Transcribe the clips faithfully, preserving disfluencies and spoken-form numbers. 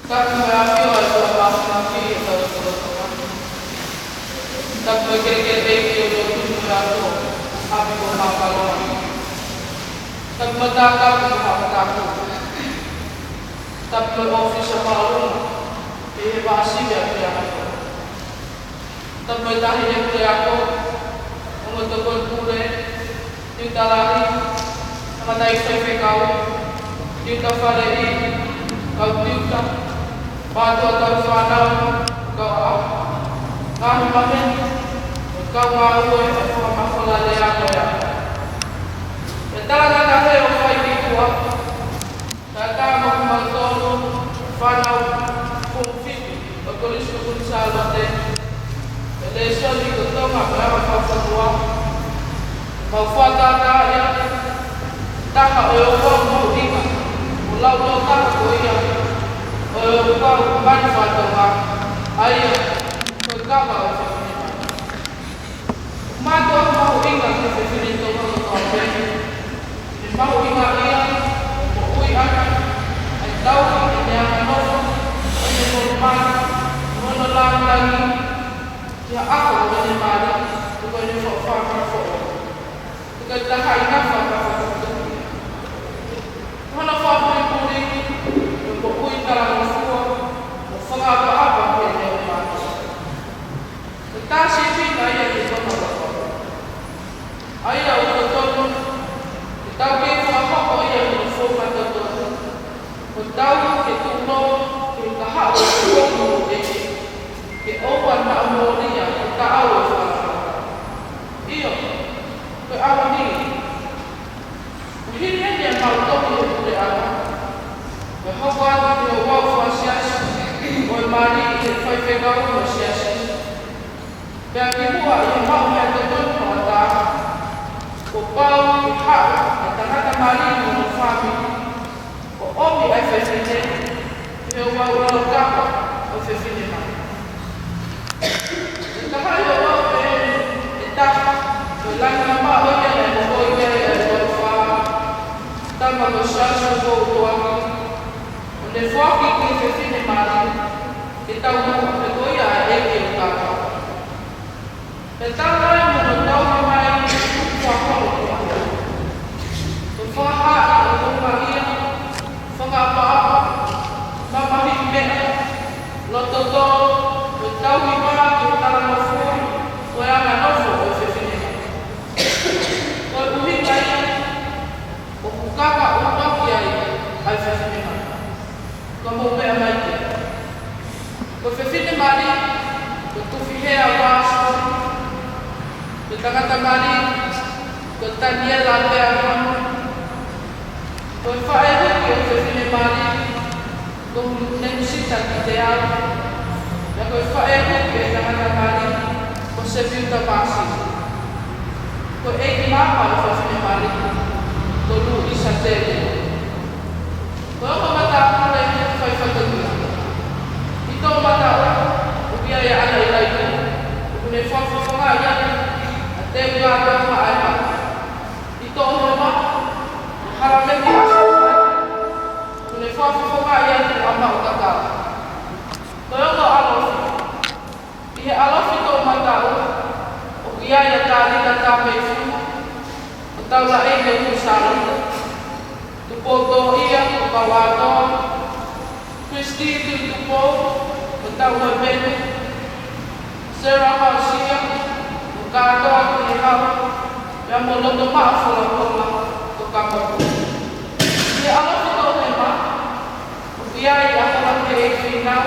Tapu mo e ʻafio ʻa e ʻOtua Māfimafi ʻi hotau lotolotonga. Tapu mo e kelekele ʻeiki ʻo e lotu mo e ako, ʻapi ko Makaloa. Tapu mo e Takapu mo Haʻatakua. Tapu mo e ʻōfisa māʻolunga, ʻi he Vaʻa Sivi ʻa Puleʻanga Tonga. Tapu mo e Taʻahine Puleako, ongo tokoni pule, tiuta lahi, tangataʻeiki faifekau, tiuta faleʻi, kau tiuta, mātuʻa tauhi fānau, kau ʻaʻahi, ngaahi maheni, mo e kau ngāue ʻo e Fakamafola Lea mo e Ako. ʻE tala ngata he ʻo fai ki tuʻa, Tapu mo kimautolu, fānau Foomu Fitu ʻo e Kolisi Kuini Sālote, ʻi he lēsoni ko e Tonga mo e Anga Fakafonua. Mau fakatātā ia, taha ʻo e ouau mahuʻinga, ʻo laulau taha ko ia, ʻo e ouau mani faka-Tonga, ʻa ia, ko e kava ʻo e fefine mani. Mātuʻaki mahuʻinga ki he fefine Tonga kotoa pē. ʻE mahuʻinga ia, ʻo moʻui ʻaki, ʻa e tauhi ʻene anganofo, ʻene moʻui mani, mo hono lāngilangi, ki he ʻaho ʻo ʻene mali, tuku ʻene faʻu fāmili foʻou. Tuku e taha ʻi he nafa ka fakatupu ia. Hono fakamuimui, ʻo moʻui talangofua, ʻo fakaʻapaʻapa ki heʻene ʻuluaki. Ko e tā sīpinga ia ki he Tonga kotoa. ʻA ia ʻoku totonu ke tau kei fakahoko ia mo e founga totonu. Ko e tau ke tuʻuloa, ke kahaʻu e founga ʻo e ʻEiki. Ke ʻoua naʻa mole ia, ke taʻau e fakahoko. ʻIo, ko e ʻaho ni. Ko e hili eni ʻemau tohi he puleʻanga, ko e hoko atu ki he ouau fakasiasi ʻo e mali ʻi he faifekau mo e siasi. Pea kimuʻa ʻi he maʻu meʻatokoni hoʻatā, kuo pau ke haʻu ʻa e tangata mali mo hono fāmili, ʻo ʻomi ʻa e fefine ki he ouau ʻilo kava ʻo e fefine mali. ʻE taha ʻi he ouau pehē ʻe taha, ko e langi mamaʻo ia naʻe moʻui ki ai ʻa e ouau fā, tama ko Siaosi Tupou ʻUluaki, ʻo ne foaki ki he fefine mali, ke tau moʻui pē ko ia ʻa e ʻEiki ʻo kava. ʻE tau ai mo hono tauhi mai, fakaholo ki ai. Ko e fakahā ʻo e moʻunga ia, fakaʻapaʻapa, mamahi meʻa, loto tō, ko e tauhi mai ki he talangofua, ko e anganofo ʻo e fefine mali. Ko e ʻuhinga ia, ʻoku kaka ʻunoki ai ʻa e fefine mali. Ka mou meʻa mai ki ai. Ko e fefine mali, ko Tufi Hea Vāsoni. Ko e tangata mali, ko Taniela Peamon. Ko e faʻē huki ʻo e fefine mali, ko Nenusita Kiteau. Pea ko e faʻē huki ʻo e tangata mali, ko Seviuta Vāsoni. Ko e ʻeiki māmā ʻo e fefine mali, ko Luisa Tele. Ko e ongo matāpule fai fatongia. ʻI Toʻomataʻu, ʻoku ʻi ai ʻa ʻAna ʻIlaiku, ʻoku ne fakafofongaʻi ʻa e teunga Tonga ʻa e maʻu. ʻI Toʻohema, ʻi Halameki ʻa Sōmai, ʻoku ne fakafofongaʻi ʻa e maʻu kakau. Ko e ongo ʻalofi. ʻI he ʻalofi Toʻomataʻu, ʻoku ʻi ai ʻa Talita Tameifiu, ʻo Taulaʻeiki ʻo Kuini Sālote, Tupou Toʻia, ʻo Kauʻātoa, Christy Tuʻitupou, ʻo Taumoepenu, Sarah Hausia, ʻo Kātoa Tuʻihau, pea mo Lotomaʻa Folafola, ʻo Kamapuʻe. ʻI he ʻalofi Toʻohema, ʻoku ʻi ai ʻa Halakeʻeiki Fīnau,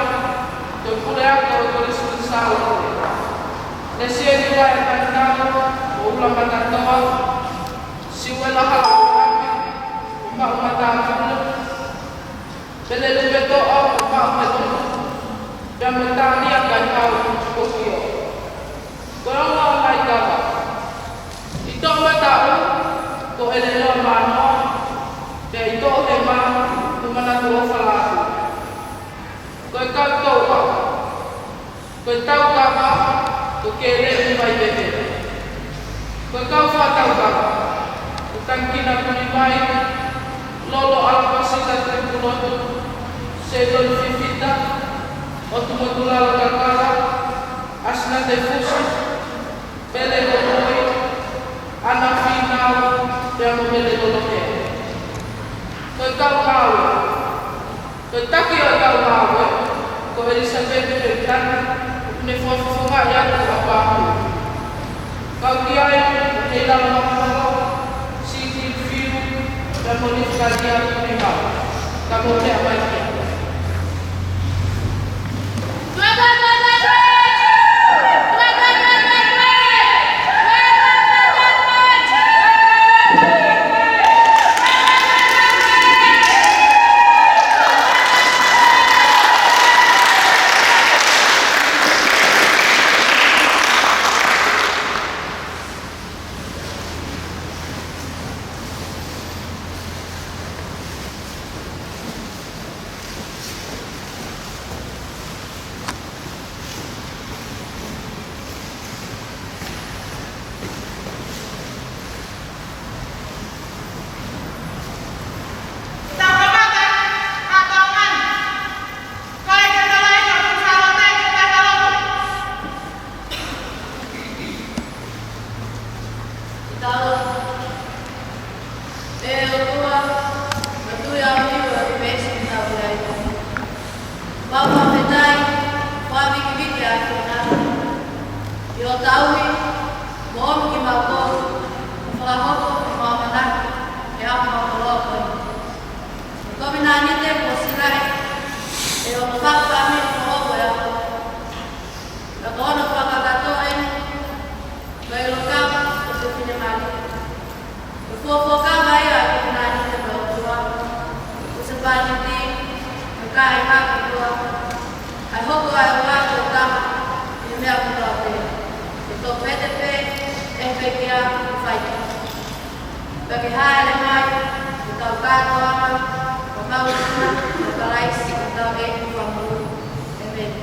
ko e puleako ʻo e Kolisi Kuini Sālote. Lesieli Vaea Taninau, ʻo Ulamatatoa, Siuela Halaʻapi, ʻo Maʻumatāpule, Pele Lupetoʻa, ʻo Maʻumelono, pea mo Tania Kaihau, ʻo Kio. Ko e ongo ʻomai kava. ʻI Toʻomataʻu, ko ʻElenoa Mānoa, pea ʻi Toʻohema, ko Manatuʻofa Lātū. Ko e kau touʻa. Ko e tau kava, ko Kele Uvai Vevela. Ko e kau fakatau kava, ko Tangikina Kulimai, Lolo ʻAlapasita Tuʻipulotu, Seiloni Fifita ʻOtu Motulalo Kakala, ʻAsina Tefusi, Pele Loloi, ʻAna Fīnau, pea mo Pele Lolopea. Ko e kau ngāue. Ko e taki ʻo e kau ngāue, ko ʻElisapeti Fetani, ʻoku ne fakafofongaʻi ʻa e pāpū. Kau ki ai, ʻe Lala Makatolo, Sīkili Fiu, pea mo Nifikalia Pihau. Ka mou meʻa mai ki ai. Tau. ʻE ʻOtua, ʻoku tui au ʻi he veesi ʻoku tau ʻi ai. Mau fakafetaʻi, fakavikiviki ʻa e fononga. ʻI hoʻo tauhi, mo ʻomi kimautolu, ʻo fakahoko ʻemau ʻamanaki, ʻi he ʻaho māʻolunga ko eni. Ko e kovinānite kuo silaʻi ʻe hono fāmili foʻou ʻe he ʻOtua. Ka ko hono fakakātoa eni, ko e ʻilo kava ʻo e finemālie. Ko e fuofua kava ia ʻo e kovinānite mo e ʻOtua, ko e husepāniti, mo e kāinga kotoa, ʻa e hoko ʻa e ʻOtua ko e taha ʻi he meʻa kotoa pē, ʻe tō pete pē, ʻe pekia, ʻe fai. Pea ke hāʻele mai, ʻi hotau kātoanga, ʻo mau ʻi he huafa ʻo Kalaisi, ko hotau ʻEiki mo e Fakamoʻui. ʻĒmeni.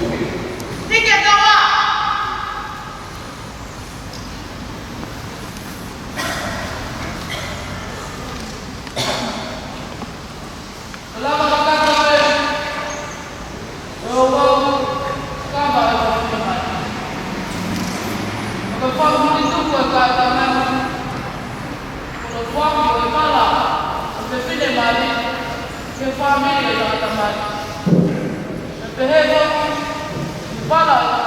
Hiki e taua! Lava kakato e, ʻo e ua, kava e ua mai. ʻO ka fāmili tuku e kātanga ni, ko e fāmili ʻo e pala ʻo e fefine mali, ke fāmili e tangata mali. ʻE pehē foki, pala ʻo e